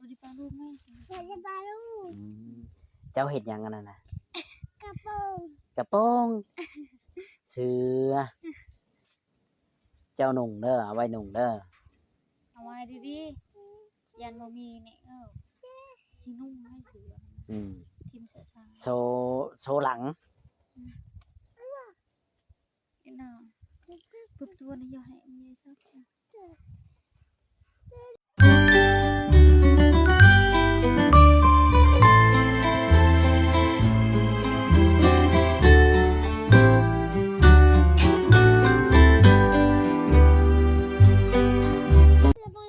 ບໍ່ໄດ້ປະລູກແມ່ ບໍ່ໄດ້ປະລູກ. ອືມ ເຈົ້າເຮັດຫຍັງອັນນັ້ນນະ? ກະໂປງ ກະໂປງ ເສືອ ເຈົ້ານຸ່ງເດີ ເອົາໄວ້ນຸ່ງເດີ ເອົາໄວ້ດີໆ ຢ້ານບໍ່ມີນີ້ ເອີ ຊິນຸ່ງໃຫ້ເສືອ. ອືມ ຖິ້ມໃສ່ຊາງ ໂຊ ໂຊຫຼັງ. ອືມ ເອີ ເນາະ ປຶບຕົວນີ້ຢ່າໃຫ້ມັນໃຫຍ່ຊະ.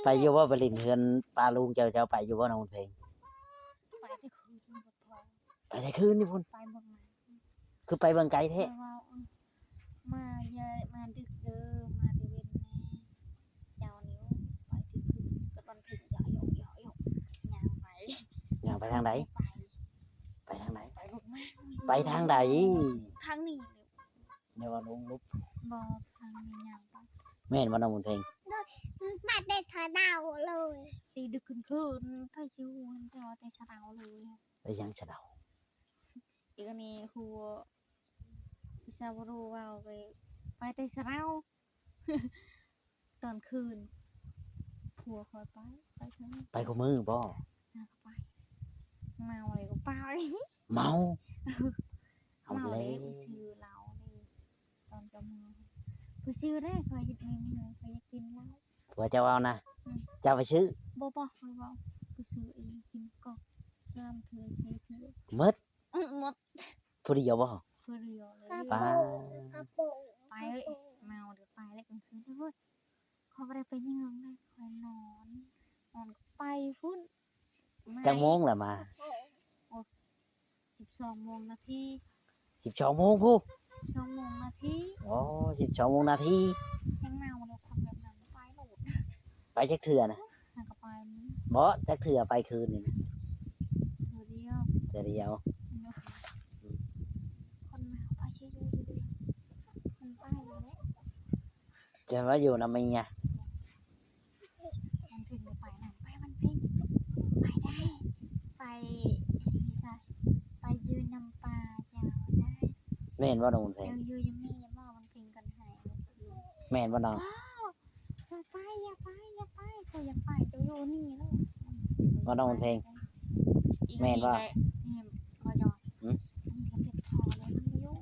ໄປຢູ່ບໍ່ ໄປຫຼິ້ນເຮືອນປ້າລຸງເຈົ້າ ເຈົ້າໄປຢູ່ບໍ່ ນ້ອງບຸນເພັງ? ໄປແຕ່ຄືນ ໄປແຕ່ຄືນນີ້ພຸ້ນ ໄປເບິ່ງ ຄືໄປເບິ່ງໄກແທ້? ເພາະວ່າ ເອີ ມາຢ່າ ມາດຶກເດີ ມາແຕ່ເວັນແດ່. ເຈົ້ານີ້ໄປແຕ່ຄືນ ກະຕອນເພັງ ຢອກໆ ຢອກໆ ຍ່າງໄປ. ຍ່າງໄປທາງໃດ? ໄປ ໄປທາງໃດ? ໄປລົງມາ ໄປທາງໃດ? ທາງນີ້ ແນວວ່າລົງລຸບ ບໍ່ ທາງນີ້ຍ່າງໄປ. ແມ່ນບໍ່ ນ້ອງບຸນເພັງ? ໄປແຕ່ສະເດົາເລີຍ ຕີດຶກຄືນໆ ໃຜຊິຮູ້ ເຫັນແຕ່ວ່າແຕ່ສະເດົາເລີຍ. ໄປຫຍັງສະເດົາ? ອີກອັນນີ້ ຮູ້ ອີສາວໂຣເວົ້າໄປ ໄປແຕ່ສະເດົາ ຕອນຄືນ ຜົວຂ້ອຍໄປ ໄປຄືນ ໄປຄູ່ມື້ບໍ່? ນາງກໍໄປ ເມົາເລີຍກໍໄປ ເມົາ ເອົາແລ້ວ ເມົາເລີຍ ໄປຊື້ເຫຼົ້າເລີຍ ຕອນເຈົ້າເມືອ ໄປຊື້ໄດ້ ຂ້ອຍເຮັດເມນູ ຂ້ອຍຢາກກິນເຫຼົ້າ. ຜົວເຈົ້າເວົ້ານະ? ອືມ ເຈົ້າໄປຊື້? ບໍ່ ບໍ່ ຂ້ອຍເວົ້າ ໄປຊື້ເອງ ກິນກອກ ສາມເທື່ອ ສີ່ເທື່ອ ໝົດ. ອືມ ໝົດ ຜູ້ດຽວບໍ່? ຜູ້ດຽວເລີຍ ປ້າ ໄປເອີຍ ເມົາເດີ ໄປແລ້ວກາງຄືນເດີ. ໂອ້ຍ ຂ້ອຍບໍ່ໄດ້ໄປເຫຍື້ອງເລີຍ ຂ້ອຍນອນ ນອນໄປພຸ້ນ ມາ ຈັກໂມງລະມາ? ໂອ້ ສິບສອງໂມງນາທີ ສິບສອງໂມງພຸ້ນ ສິບສອງໂມງນາທີ. ໂອ້ ສິບສອງໂມງນາທີ ແຮງເມົາເລີຍ ຄົນແບບນັ້ນໄປໂລດ. ໄປຈັກເທື່ອນະ? ຫາກໍໄປ ບໍ່ ຈັກເທື່ອໄປຄືນນີ້ນະ? ເທື່ອດຽວ ເທື່ອດຽວ. ຄົນມາໄປຊິຢູ່ຢູ່ເດ ມັນໄປຢູ່ແລ້ວ ຈະມາຢູ່ນຳເມຍ. ມັນເພິ່ນບໍ່ໄປນຳ ໄປມັນເພິ່ນ ໄປໄດ້ ໄປ ໄປຢູ່ນຳປ້າເຈົ້າໄດ້. ແມ່ນບໍ່ນ້ອງບຸນເພັງ? ເຈົ້າຢູ່ນຳແມ່ບໍ່? ມັນເພິ່ນກັນໃຫ້ ແມ່ນບໍ່ນ້ອງ? ບໍ່ ໄປ ຢ່າໄປ ຢ່າໄປ ຂ້ອຍຢາກໄປ ເຈົ້າຢູ່ນີ້ເລີຍ ບໍ່ນ້ອງບຸນເພັງ? ແມ່ນບໍ່? ແມ່ນບໍ່ຈອຍ? ຫືມ? ອັນນີ້ກໍເຈັບຄໍເລີຍ ມັນຢູ່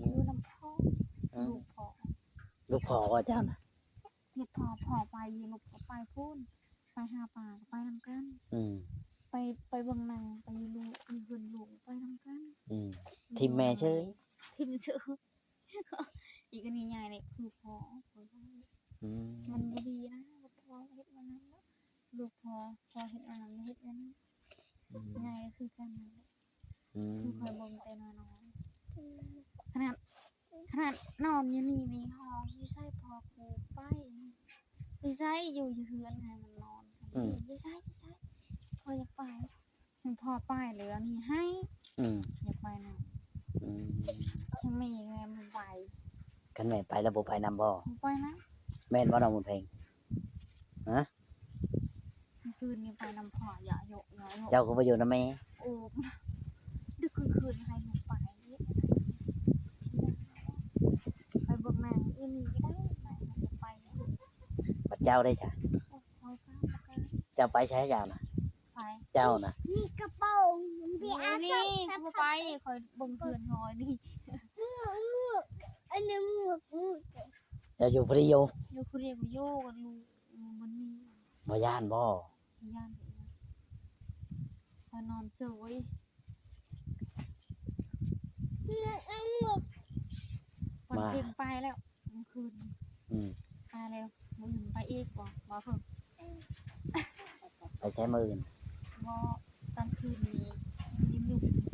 ຢູ່ນຳພໍ່ ອືມ ລູກພໍ່ ລູກພໍ່ບໍ່ເຈົ້ານະ? ເຮັດພໍ່ ພໍ່ໄປຢູ່ ລູກກໍໄປພຸ້ນ ໄປຫາປ້າກໍໄປນຳກັນ ອືມ ໄປ ໄປເບິ່ງໜັງ ໄປຢູ່ລູກ ຢູ່ເຮືອນລູກໄປນຳກັນ ອືມ ຖິ້ມແມ່ເສີຍ ຖິ້ມເສີຍ. ອີກອັນນີ້ໃຫຍ່ນີ້ຄືພໍ່ ອືມ ມັນບໍ່ດີນະ ພໍ່ເຮັດແນວນັ້ນເນາະ ລູກພໍ່ ພໍ່ເຮັດແນວນັ້ນ ເຮັດແນວນັ້ນ ອືມ ໃຫຍ່ຄືກັນນັ້ນແຫຼະ. ອືມ ຄືຂ້ອຍເບິ່ງແຕ່ນ້ອຍໆ ຂະໜາດ ຂະໜາດນອນຢູ່ນີ້ ມີຫ້ອງຢູ່ໃສພໍ່ກູໄປ ຢູ່ໃສ ຢູ່ ຢູ່ເຮືອນໃຫ້ມັນນອນ ອືມ ຢູ່ໃສ ຢູ່ໃສ ຂ້ອຍຢາກໄປ ໃຫ້ພໍ່ໄປເລີຍ ອັນນີ້ໃຫ້ ອືມ ຢາກໄປນຳ ອືມ ໃຫ້ແມ່ ແມ່ບໍ່ໄປ ຄັນແມ່ໄປແລ້ວບໍ່ໄປນຳບໍ່? ບໍ່ໄປນຳ ແມ່ນບໍ່ນ້ອງບຸນເພັງ? ຮະ? ມື້ຄືນນີ້ໄປນຳພໍ່ ຢະ ຢະ ຢະ ຢະ ເຈົ້າກໍບໍ່ຢູ່ນຳແມ່? ໂອ້ ດຶກຄືນໆ ໃຫ້ລູກໄປ ໄປເບິ່ງໜັງ ອີ່ນີ້ກໍໄດ້ ໄປ ໄປ ບັດເຈົ້າໄດ້ຊະ? ໂອ້ ຂ້ອຍກໍບໍ່ໄປ ເຈົ້າໄປໃສເຈົ້ານະ? ໃຜ? ເຈົ້ານະ? ມີກະໂປງ ມີອາ ນີ້ ສະ ສະ ບໍ່ໄປ ຂ້ອຍເບິ່ງເພື່ອນນ້ອຍນີ້ ເງືອກ ເງືອກ ອັນນີ້ເງືອກ ເງືອກ ເຈົ້າຢູ່ຜູ້ດຽວ? ຢູ່ຜູ້ດຽວ ຢູ່ກັບລູກ ມັນມີ ບໍ່ຢ້ານບໍ່? ຢ້ານ ຂ້ອຍນອນເຊີຍ ເງືອກ ເງືອກ ວັນເພັງໄປແລ້ວ ມື້ຄືນ ອືມ ໄປແລ້ວ ມື້ອື່ນໄປອີກບໍ່? ບໍ່ເພິ່ງ ໄປໃສມື້ອື່ນ? ບໍ່ ຕອນຄືນນີ້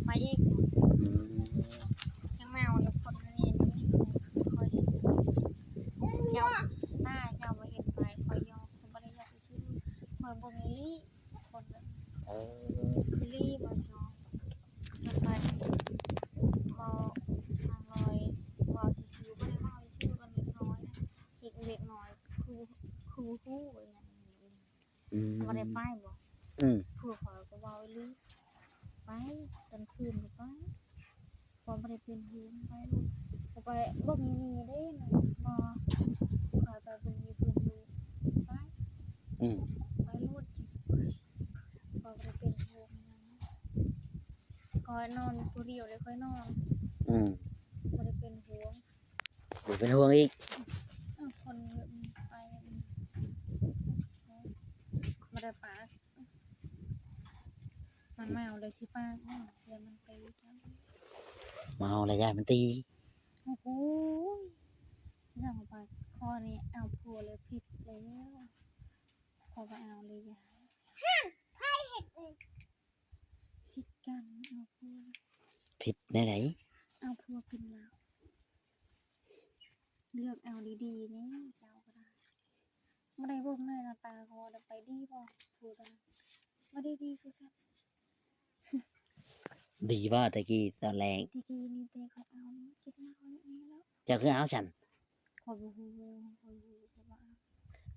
ໄປອີກ ອືມ ຍັງເມົາຢູ່ ຄົນນີ້ຍັງມີ ຂ້ອຍ ເຈົ້າ ໜ້າເຈົ້າບໍ່ເຫັນໄປ ຂ້ອຍຢອກ ຂ້ອຍບໍ່ໄດ້ຢອກຊື່ ຂ້ອຍເບິ່ງອີ່ຫຼີ ຄົນ ເອີ ອີ່ຫຼີບໍ່ຢອກ ໄປ ເວົ້າທາງລອຍ ເວົ້າຊື່ໆ ບໍ່ໄດ້ເວົ້າຊື່ໆ ກັນເລັກນ້ອຍ ເດັກ ເດັກນ້ອຍ ຄື ຄືຮູ້ຫຍັງ ອືມ ບໍ່ໄດ້ໄປບໍ່? ອືມ ຜົວຂ້ອຍກໍເວົ້າອີ່ຫຼີ ໄປ ກາງຄືນກໍໄປ ຂ້ອຍບໍ່ໄດ້ເປັນຫ່ວງ ໄປໂລດ ກໍໄປເບິ່ງມີເດ້ນະ ບໍ່ ຂ້ອຍໄປເບິ່ງມີເພິ່ນຢູ່ ໄປ ອືມ ໄປໂລດ ຂ້ອຍບໍ່ໄດ້ເປັນຫ່ວງຫຍັງ ຂ້ອຍນອນຜູ້ດຽວເດ້ ຂ້ອຍນອນ ອືມ ບໍ່ໄດ້ເປັນຫ່ວງ ບໍ່ເປັນຫ່ວງອີກ ເອີ ຄົນໄປ ບໍ່ໄດ້ປາກ ມັນເມົາແລ້ວຊິປາກບໍ່ ຢ້ານມັນຕີກັນ ເມົາແລ້ວຢ້ານມັນຕີ ໂອ້ໂຫ ຢ່າງປາກ ຂ້ອຍນີ້ເອົາຜົວແລ້ວຜິດແລ້ວ ຂ້ອຍບໍ່ເອົາເລີຍ ຢ່າ ໃຜເຮັດ ຜິດກັນ ເອົາຜົວ ຜິດແນວໃດ? ເອົາຜົວກິນເຫຼົ້າ ເລືອກເອົາດີໆນີ້ ເຈົ້າກໍໄດ້ ບໍ່ໄດ້ເບິ່ງເລີຍໜ້າຕາກໍໄດ້ ໄປດີບໍ່ ຜູ້ນັ້ນ ບໍ່ໄດ້ດີຄືກັນ ດີບໍ່ແຕ່ກີ້ຕອນແລກ? ແຕ່ກີ້ນີ້ແຕ່ຂ້ອຍເອົາກິນເຫຼົ້ານີ້ແລ້ວ ເຈົ້າຄືເອົາຊັ້ນ? ຂ້ອຍບໍ່ຮູ້ ຂ້ອຍບໍ່ຮູ້ ຂ້ອຍບໍ່ເອົາ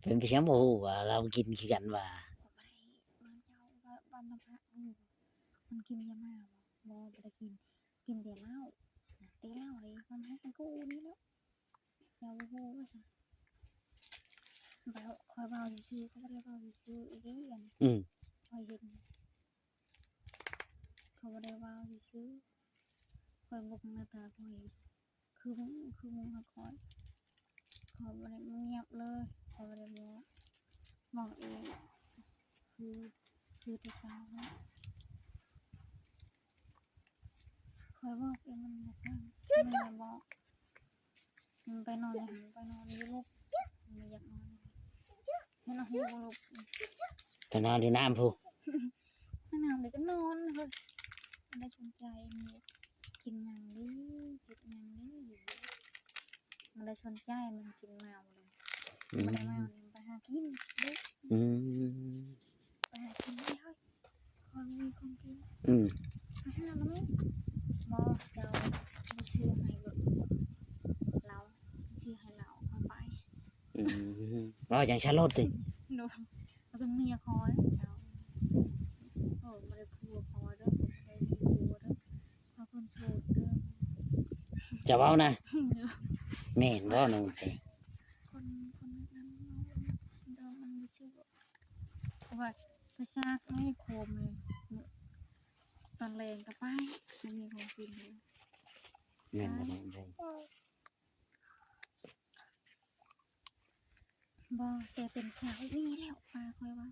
ເປັນໄປຫຍັງບໍ່ຮູ້ວ່າລາວກິນຄືກັນວ່າ ຂ້ອຍບໍ່ໄດ້ ບ້ານເຈົ້າ ບ້ານ ບ້ານນຳພະ ມັນກິນຢາມ້າບໍ່? ບໍ່ ບໍ່ໄດ້ກິນ ກິນແຕ່ເຫຼົ້າ ແຕ່ເຫຼົ້າເລີຍ ມັນໃຫ້ກູນີ້ແຫຼະ ເຈົ້າບໍ່ຮູ້ວ່າຊັ້ນ ແລ້ວຂ້ອຍເວົ້າຊື່ໆ ຂ້ອຍບໍ່ໄດ້ເວົ້າຊື່ໆອີ່ຫຼີ ອັນ ອືມ ຂ້ອຍເຫັນ ຂ້ອຍບໍ່ໄດ້ເວົ້າຊື່ໆ ຂ້ອຍເບິ່ງໜ້າຕາຂ້ອຍ ຄື ຄືໝູ່ຂ້ອຍ ຂ້ອຍບໍ່ໄດ້ງຽບເລີຍ ຂ້ອຍບໍ່ໄດ້ເວົ້າ ເວົ້າເອງ ຄື ຄືແຕ່ເກົ່າ ຂ້ອຍບອກເອງ ມັນບໍ່ຟັງ ມັນບໍ່ບອກ ມັນໄປນອນຢູ່ຫັ້ນ ໄປນອນຢູ່ລູກ ມັນບໍ່ຢາກນອນ ໃຫ້ນອນຢູ່ລູກ ໄປນອນຢູ່ນ້ຳພຸ້ນ ໄປນອນແລ້ວກໍນອນເຮີ້ຍ ບໍ່ໄດ້ສົນໃຈ ມັນກິນຫຍັງດີ ເຮັດຫຍັງດີ ບໍ່ໄດ້ສົນໃຈ ມັນກິນເມົາເລີຍ ອືມ ບໍ່ໄດ້ເມົາ ໄປຫາກິນເດ້ ອືມ ໄປຫາກິນເດ້ເຮີ້ຍ ຂ້ອຍບໍ່ມີຂອງກິນ ອືມ ໄປຫາລະແມ່ ບໍ່ ເຈົ້າບໍ່ຊື້ໃຫ້ເບິ່ງ ລາວຊື້ໃຫ້ລາວ ຂ້ອຍໄປ ອືມ ເວົ້າຫຍັງຊະໂລດຕິ ໂດຍ ເຂົາເປັນເມຍຂ້ອຍ ເຈົ້າ ເອີ ບໍ່ໄດ້ຜົວຂ້ອຍເດີ ບໍ່ໄດ້ມີຜົວເດີ ຂ້ອຍຄົນໂສດເດີ ຈະເວົ້ານະ ໂດຍ ແມ່ນບໍ່ນ້ອງເພງ ຄົນ ຄົນນັ້ນເວົ້າ ເດີ ມັນບໍ່ຊື່ ເພາະວ່າໄປຊາກໃຫ້ໂຄມເລີຍ ຕອນແລງກໍໄປ ບໍ່ມີຂອງກິນເລີຍ ແມ່ນບໍ່ນ້ອງເພງ ບໍ່ ແຕ່ເປັນສາວນີ້ແລ້ວ ປາຂ້ອຍວ່າ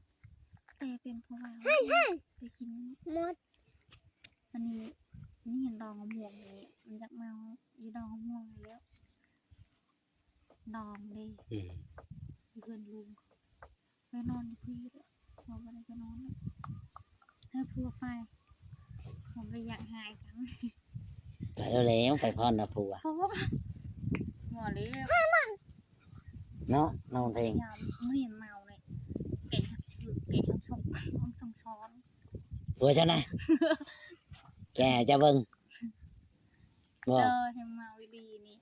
ແຕ່ເປັນຜູ້ບ່າວ ໄປກິນໝົດ ອັນນີ້ ນີ້ດອງມະມ່ວງນີ້ ມັນຢາກເມົາຢູ່ດອງມະມ່ວງນີ້ແລ້ວ ດອງເດ້ ອືມ ຢູ່ເຮືອນລຸງ ໄປນອນຢູ່ພີ້ເດີ ເຮົາບໍ່ໄດ້ໄປນອນເນາະ ໃຫ້ຜົວໄປ ເຮົາບໍ່ຢາກຫາຍກັນ ໄປແລ້ວ ໄປພ້ອມນະຜົວ ໂອ້ ບໍ່ເລີຍ ເນາະ ນ້ອງເພງ ຍາມມື້ນີ້ເມົາເລີຍ ແກງຮັກຊື່ ແກງຮັກສົງ ຮັກສົງຊ້ອນ ຜົວເຈົ້ານະ ແກງໃຫ້ເຈົ້າເບິ່ງ ບໍ່ ເອີ ແຮງເມົາອີ່ຫຼີນີ້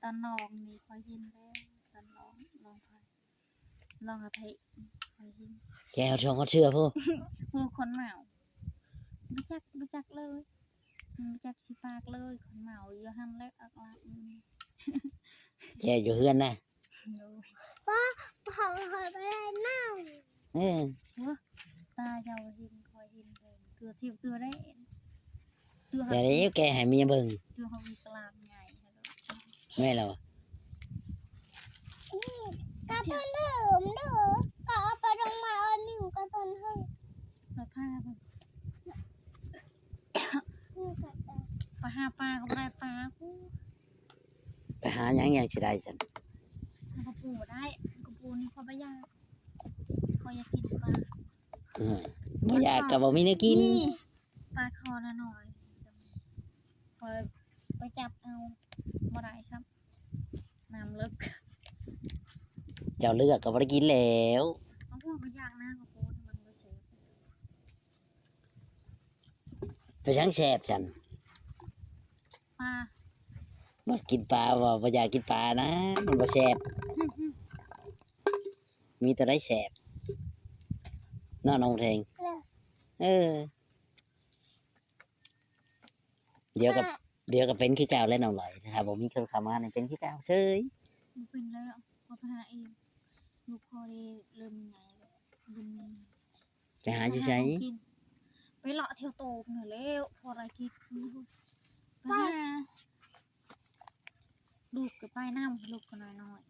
ຕອນລອງນີ້ຂ້ອຍເຫັນແລ້ວ ຕອນລອງ ລອງໄປ ລອງເອົາໄປ ຂ້ອຍເຫັນ ແກເອົາທອງເອົາເຊື່ອພຸ້ນ ຜູ້ຄົນເມົາ ບໍ່ຈັກ ບໍ່ຈັກເລີຍ ບໍ່ຈັກຊິປາກເລີຍ ຄົນເມົາຢູ່ຫັ້ນແຫຼະ ອັກລະ ແກຢູ່ເຮືອນນະ ໂດຍ ບໍ່ ເຂົາ ເຂົາໄປໄດ້ນ້ຳ ເອີ ໂອ້ ຕາເຈົ້າເຫັນ ຂ້ອຍເຫັນເລີຍ ຕົວທິບຕົວໄດ້ ຕົວ ແກໃຫ້ເມຍເບິ່ງ ຕົວເຮົາມີຕະຫຼາດໃຫຍ່ ແມ່ນແລ້ວ ນີ້ກະຕົ້ນເຫີມເດີ ກະເອົາໄປດອກໄມ້ ເອົານິ້ວກະຕົ້ນເຫີມ ໄປພາເບິ່ງ ນີ້ກະ ໄປຫາປາກໍບໍ່ໄດ້ປາ ໄປຫາຫຍັງ ຫຍັງຊິໄດ້ຊັ້ນ ມັນກໍປູໄດ້ ມັນກໍປູນີ້ ຂ້ອຍບໍ່ຢາກ ຂ້ອຍຢາກກິນປາ ເອີ ບໍ່ຢາກກໍບໍ່ມີແນວກິນ ນີ້ ປາຄໍນ້ອຍໆ ຂ້ອຍໄປຈັບເອົາ ບໍ່ໄດ້ຊ້ຳ ນ້ຳເລິກ ເຈົ້າເລືອກກໍບໍ່ໄດ້ກິນແລ້ວ ເອົາ ບໍ່ຢາກນະ ກໍບໍ່ ມັນບໍ່ແຊບ ເປັນຫຍັງແຊບຊັ້ນ ປາ ບໍ່ກິນປາ ບໍ່ ບໍ່ຢາກກິນປານະ ມັນບໍ່ແຊບ ມີໂຕໃດແຊບ ເນາະ ນ້ອງເພງ ເອີ ເອີ ດຽວກໍ ດຽວກໍເປັນຄືເກົ່າແຫຼະນ້ອງລອຍ ຖ້າບໍ່ມີຄົນເຂົ້າມານີ້ເປັນຄືເກົ່າເຊີຍ. ບໍ່ເປັນແລ້ວ ຂ້ອຍໄປຫາເອງ. ລູກຂ້ອຍເລີ່ມໃຫຍ່ແລ້ວ ບຸນມີ ໄປຫາຢູ່ໃສ? ໄປຫາຂອງກິນ ໄປເລາະທ່ຽວໂຕພຸ້ນແຫຼ້ວ ພໍໄດ້ກິນ ໄປຫາ ລູກກໍໄປນຳ ລູກກໍນ້ອຍ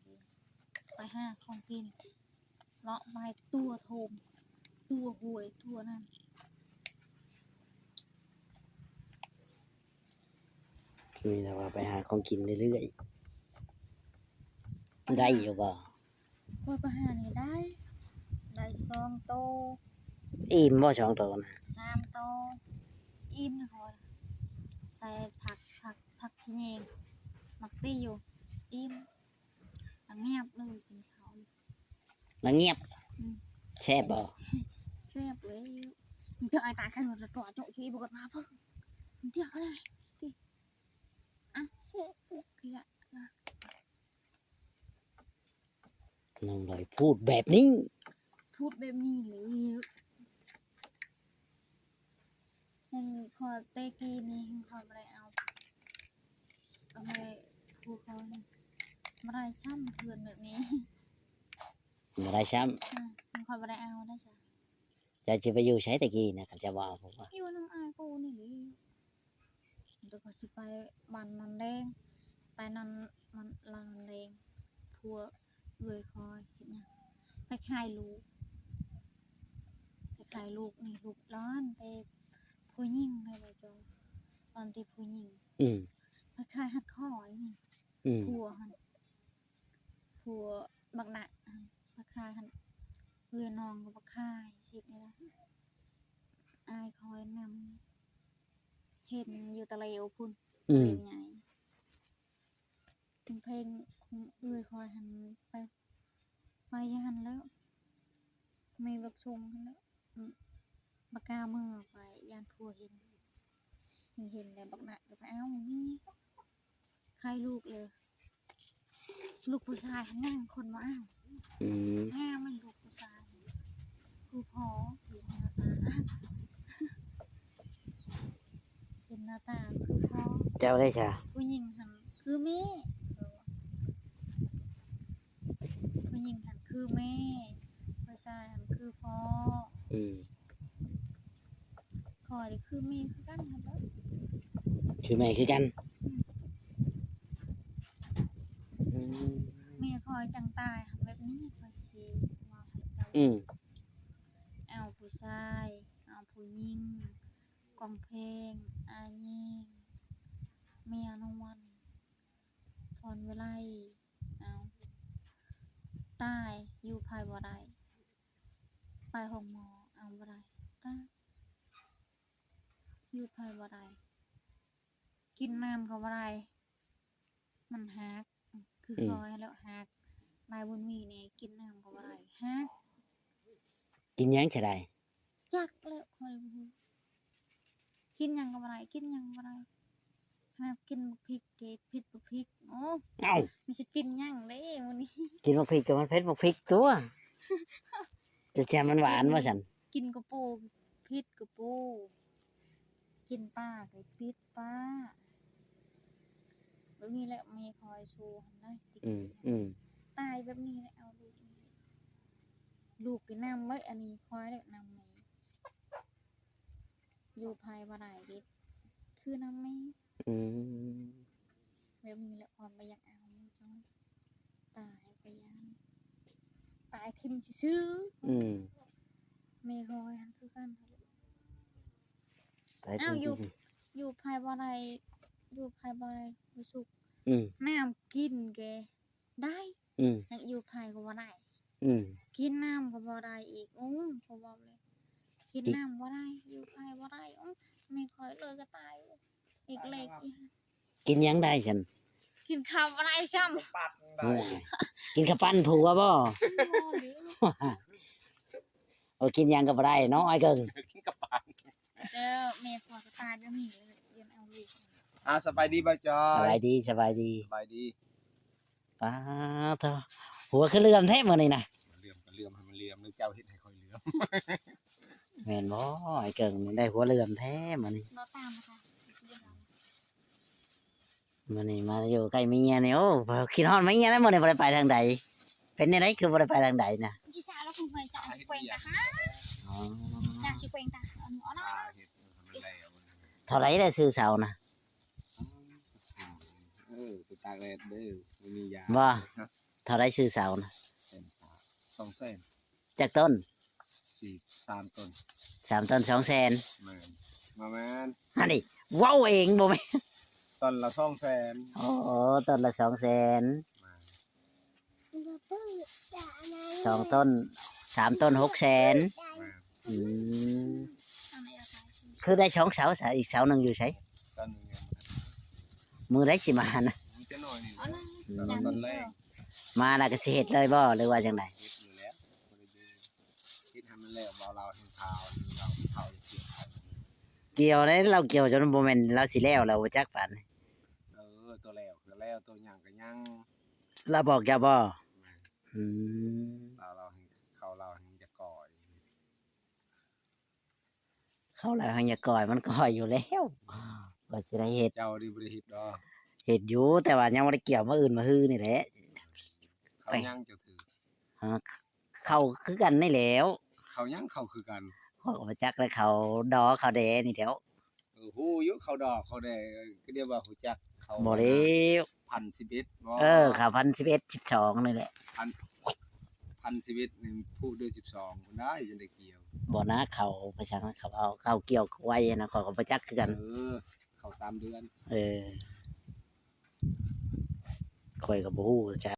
ໆ ໄປຫາຂອງກິນ ເລາະໄປທົ່ວທົ່ງ ທົ່ວຫ້ວຍ ທົ່ວນັ້ນ. ມີແຕ່ວ່າໄປຫາຂອງກິນເລື້ອຍໆ ໄດ້ຢູ່ບໍ່? ຂ້ອຍໄປຫານີ້ໄດ້ ໄດ້ສອງໂຕ. ອີ່ມບໍ່ສອງໂຕນະ? ສາມໂຕ ອີ່ມນະ. ຂ້ອຍໃສ່ຜັກ ຜັກ ຜັກຂະແຍງ ໝາກຕິຢູ່ ອີ່ມ ລະງຽບເລີຍ ກິນເຂົ້າລະງຽບ. ອືມ ແຊບບໍ່? ແຊບເລີຍ. ມັນຈະອາຍຕາຍຄັນວ່າຕົວະໂຈະຢູ່ບໍ່ກັດມາເພິ່ນ ມັນຈະເອົາໄດ້ຕິ ອະ ນ້ອງລອຍພູດແບບນີ້ ພູດແບບນີ້ເລີຍ. ແຮ່ງຂ້ອຍແຕ່ກີ້ນີ້ ແຮ່ງຂ້ອຍບໍ່ໄດ້ເອົາ ເອົາໃຫ້ຜູ້ຂ້ອຍ ບໍ່ໄດ້ຊ້ຳ ເພື່ອນແບບນີ້ ບໍ່ໄດ້ຊ້ຳ. ອືມ ແຮ່ງຂ້ອຍບໍ່ໄດ້ເອົາໄດ້ຊະ. ເຈົ້າຊິໄປຢູ່ໃສແຕ່ກີ້ນະ ຄັນເຈົ້າບໍ່ເອົາ? ຢູ່ນຳອ້າຍກູນີ້ແຫຼະ. ແລ້ວກໍຊິໄປບ້ານນາແດງ ໄປນຳມັນລາວນາແດງ ພວກເອື້ອຍຂ້ອຍເຮັດຫຍັງ ໄປຂາຍລູກ ໄປຂາຍລູກນີ້ ລູກຫຼານແຕ່ຜູ້ຍິງໄດ໋ ບໍ່ຈອງ ຫຼານແຕ່ຜູ້ຍິງ. ອືມ ໄປຂາຍຮັດຂ້ອຍນີ້. ອືມ ຜົວຫັ້ນ ຜົວບັກນະຫັ້ນ ໄປຂາຍຫັ້ນ ເອື້ອຍນ້ອງກໍໄປຂາຍ ຊິເຮັດແນວໃດ? ອ້າຍຂ້ອຍນຳ ເຫັນຢູ່ຕະຫຼຽວພຸ້ນ ອືມ ເປັນໃຫຍ່ ເພງຂອງເອື້ອຍຂ້ອຍຫັ້ນ ໄປ ໄປຢູ່ຫັ້ນແລ້ວ ມີບັກຊົງຫັ້ນແຫຼະ ອືມ ບໍ່ກ້າເມືອໄປ ຢ້ານຜົວເຫັນ ເຫັນແລ້ວບັກນະກໍໄປເອົາ ມີ ຂາຍລູກເລີຍ ລູກຜູ້ຊາຍຫັ້ນຍັງຄົນບໍ່ເອົາ. ອືມ ງາມມັນລູກຜູ້ຊາຍ ຄືພໍ່ ເປັນໜ້າຕາ ເປັນໜ້າຕາຄືພໍ່. ເຈົ້າໄດ້ຊະ? ຜູ້ຍິງຫັ້ນຄືແມ່ ຜູ້ຍິງຫັ້ນຄືແມ່ ຜູ້ຊາຍຫັ້ນຄືພໍ່. ອືມ ຂ້ອຍນີ້ຄືແມ່ຄືກັນຫັ້ນແຫຼະ ຄືແມ່ຄືກັນ. ອືມ ອືມ ແມ່ຂ້ອຍຈັ່ງຕາຍແບບນີ້ ຂ້ອຍຊິເວົ້າໃຫ້ເຈົ້າ. ອືມ ເອົາຜູ້ຊາຍ ເອົາຜູ້ຍິງ ກອງແພງ ອາຍິງ ເມຍນວນ ພອນວິໄລ ເອົາ ຕາຍ ຢູ່ໃຜບໍ່ໄດ້ ໄປໂຮງໝໍ ເອົາບໍ່ໄດ້ ຕາຍ ຢູ່ໃຜບໍ່ໄດ້ ກິນນ້ຳກໍບໍ່ໄດ້ ມັນຫັກ ຄື ອືມ ຂ້ອຍແລ້ວຫັກ ນາຍບຸນມີນີ້ ກິນນ້ຳກໍບໍ່ໄດ້ ຫັກ. ກິນຫຍັງຈະໄດ້? ຈັກແລ້ວ ຂ້ອຍບໍ່ຮູ້ ກິນຫຍັງກໍບໍ່ໄດ້ ກິນຫຍັງບໍ່ໄດ້ ຂະໜາດກິນບັກພິກກໍເຜັດບັກພິກ. ໂອ້ ເອົ້າ ມັນຊິກິນຫຍັງເດ້ມື້ນີ້ ກິນບັກພິກກໍມັນເຜັດບັກພິກຕົວະ ຈະແຈ່ມມັນຫວານວ່າຊັ້ນ. ກິນກະໂປ ເຜັດກະໂປ ກິນປາກໍເຜັດປາ ແບບນີ້ແຫຼະ ແມ່ຂ້ອຍສູ້ຫັ້ນໄດ໋ ອືມ ອືມ ຕາຍແບບນີ້ແຫຼະ ເອົາລູກນີ້ ລູກກໍນຳໄວ້ ອັນນີ້ຂ້ອຍແຫຼະນຳແມ່ ຢູ່ໃຜບໍ່ໄດ້ເດ້ ຄືນຳແມ່. ອືມ ແບບນີ້ແຫຼະ ຂ້ອຍບໍ່ຢາກເອົາ ຕາຍກໍຢ້ານ ຕາຍຖິ້ມຊື່ໆ. ອືມ ແມ່ຂ້ອຍຫັ້ນຄືກັນ ຕາຍ ເອົ້າ ຖິ້ມຊື່ໆ ຢູ່ໃຜບໍ່ໄດ້ ຢູ່ໃຜບໍ່ໄດ້ບໍ່ສຸກ. ອືມ ນ້ຳກິນແກ ໄດ້ ອືມ ຍັງຢູ່ໃຜກໍບໍ່ໄດ້ ອືມ ກິນນ້ຳກໍບໍ່ໄດ້ອີກ. ໂອ້ ກໍເວົ້າເລີຍ ກິນ ກິນນ້ຳບໍ່ໄດ້ ຢູ່ໃຜບໍ່ໄດ້. ໂອ້ ແມ່ຂ້ອຍເລີຍກໍຕາຍ ອີກເລັກອີກ ກິນຫຍັງໄດ້ຊັ້ນ? ກິນເຂົ້າບໍ່ໄດ້ຊ້ຳ ໂອ້ຍ ກິນເຂົ້າປັ້ນຜົວບໍ່? ບໍ່ເລີຍ ໂອ້ ກິນຫຍັງກໍບໍ່ໄດ້ເນາະ ອ້າຍເກິ່ງ ກິນເຂົ້າປັ້ນ. ເຈົ້າ ແມ່ຂ້ອຍກໍຕາຍແບບນີ້ ເອີ້ນເອົາເວກ. ອ່າ ສະບາຍດີບໍ່ຈອຍ? ສະບາຍດີ ສະບາຍດີ ສະບາຍດີ. ປາໂທ້ ຫົວຄືເຫຼື້ອມແທ້ມື້ນີ້ນະ. ເຫຼື້ອມກໍເຫຼື້ອມໃຫ້ມັນເຫຼື້ອມ ຫຼືເຈົ້າເຮັດໃຫ້ຂ້ອຍເຫຼື້ອມ? ແມ່ນບໍ່? ອ້າຍເກິ່ງນີ້ໄດ້ຫົວເຫຼື້ອມແທ້ມື້ນີ້ ບໍ່ຕາມນະຄະ. ມື້ນີ້ມາຢູ່ໃກ້ເມຍນີ້ ໂອ້ ຄິດຮອດເມຍແລ້ວ ມື້ນີ້ບໍ່ໄດ້ໄປທາງໃດ. ເປັນແນວໃດຄືບໍ່ໄດ້ໄປທາງໃດນະ? ຊິຈະລະຄົງໄປຈະແກວ່ງຕາຫາ ອໍ ຈະຊິແກວ່ງຕາຫາ ເອີ ເທົ່າໃດໄດ້ຊື້ເສົານະ? ເອີ ໄປຕາກແດດເດີ ບໍ່ມີຢາ ບໍ່ ເທົ່າໃດຊື້ເສົານະ? ສອງແສນ ຈັກຕົ້ນ? ສາມຕົ້ນ ສາມຕົ້ນ ສອງແສນ. ແມ່ນ ບໍ່ແມ່ນ ອັນນີ້ເວົ້າເອງ ບໍ່ແມ່ນ ຕົ້ນລະສອງແສນ. ອໍ ຕົ້ນລະສອງແສນ ແມ່ນ ສອງຕົ້ນ ສາມຕົ້ນ ຫົກແສນ. ແມ່ນ ອືມ ຄືໄດ້ສອງເສົາຊະ ອີກເສົາໜຶ່ງຢູ່ໃສ? ເສົາໜຶ່ງຍັງ ມື້ໃດຊິມານະ? ມື້ຈັກໜ້ອຍນີ້ ອືມ ຕອນແລງ ມາແລ້ວກໍຊິເຮັດເລີຍບໍ່ ຫຼືວ່າຈັ່ງໃດ? ເຮັດຢູ່ແລ້ວ ບໍ່ໄດ້ເດີ ເຮັດໃຫ້ມັນແລ້ວ ເບົາລາວແຮ່ງຂາວ ລາວເຂົາກ່ຽວ ກ່ຽວໄດ້ ລາວກ່ຽວຈົນບໍ່ແມ່ນລາວຊິແລ້ວແລ້ວ ບໍ່ຈັກປານນີ້. ເອີ ຕົວແລ້ວກໍແລ້ວ ຕົວຫຍັງກໍຍັງ ລາວບອກເຈົ້າບໍ່? ແມ່ນ ອືມ ລາວ ລາວ ເຂົາລາວແຮ່ງຈະກ່ອຍ ເຂົາລາວແຮ່ງຈະກ່ອຍ ມັນກ່ອຍຢູ່ແລ້ວ ກໍຊິໄດ້ເຮັດ. ເຈົ້ານີ້ບໍ່ໄດ້ເຮັດດອກ? ເຮັດຢູ່ ແຕ່ວ່າຍັງບໍ່ໄດ້ກ່ຽວ ມື້ອື່ນມື້ຮືນີ້ແຫຼະ. ເຂົາຫຍັງເຈົ້າຖືກ? ຮະ? ເຂົ້າຄືກັນນີ້ແຫຼ້ວ. ເຂົ້າຫຍັງ? ເຂົ້າຄືກັນ. ຂ້ອຍກໍບໍ່ຈັກແຫຼະ ເຂົ້າດໍເຂົ້າແດ່ນີ້ແຫຼ້ວ. ເອີ ຮູ້ຢູ່ເຂົ້າດໍເຂົ້າແດ່ ກໍດຽວວ່າຮູ້ຈັກເຂົ້າ ບໍ່ແລ້ວ ພັນສິບເອັດບໍ່? ເອີ ເຂົ້າພັນສິບເອັດ ສິບສອງນີ້ແຫຼະ. ພັນ ພັນສິບເອັດນີ້ຜູ້ເດືອນສິບສອງພຸ້ນໄດ໋ ຈັ່ງໄດ້ກ່ຽວ. ບໍ່ນະ ເຂົ້າໄປສັງ ເຂົາເອົາ ເຂົ້າກ່ຽວໄວນະ ຂ້ອຍກໍບໍ່ຈັກຄືກັນ. ເອີ ເຂົ້າຕາມເດືອນ. ເອີ ຂ້ອຍກໍບໍ່ຮູ້ຄືກັນ.